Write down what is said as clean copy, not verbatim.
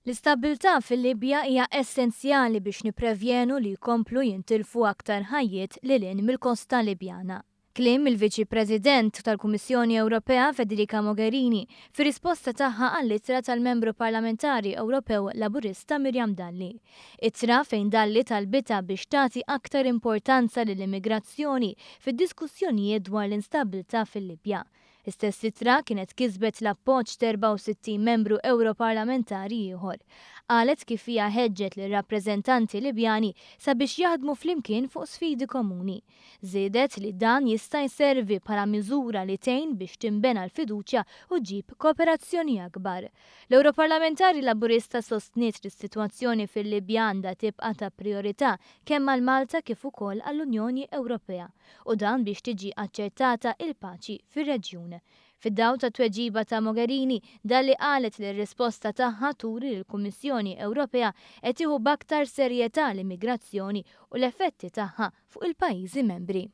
L-istabbiltà fil-Libja hija essenzjali biex nipprevjenu li jkomplu jintilfu aktar ħajjiet lil hinn mill-kosta Libjana. Kliem il-Viċi President tal-Kummissjoni Ewropea Federica Mogherini fir-risposta tagħha għall-ittra tal-Membru Parlamentari Ewropew Laburista Miriam Dalli. Ittra fejn Dalli talbitha biex tagħti aktar importanza lill-immigrazzjoni fid-diskussjonijiet dwar l-instabbiltà fil-Libja. L-istess ittra kienet kisbet l-appoġġ t'64 membru Ewroparlamentari ieħor. Qalet kif hija ħeġġet lir-rappreżentanti Libjani sabiex jaħdmu flimkien fuq sfidi komuni. Żiedet li dan jista' jservi bħala miżura li tgħin biex tinbena l-fiduċja u ġġib kooperazzjoni akbar. L-Ewroparlamentari Laburista sostniet li s-sitwazzjoni fil-Libja għandha tibqa' ta' prijorità kemm għal Malta kif ukoll għall-Unjoni Ewropea. u dan biex tiġi aċċertata il-paċi fir-reġjun. Fid-dawl tat-tweġiba ta' Mogherini, Dalli qalet li r-risposta tagħha turi li l-Kummissjoni Ewropea qed tieħu b'aktar serjetà l-immigrazzjoni u l-effetti tagħha fuq il-pajjiżi membri.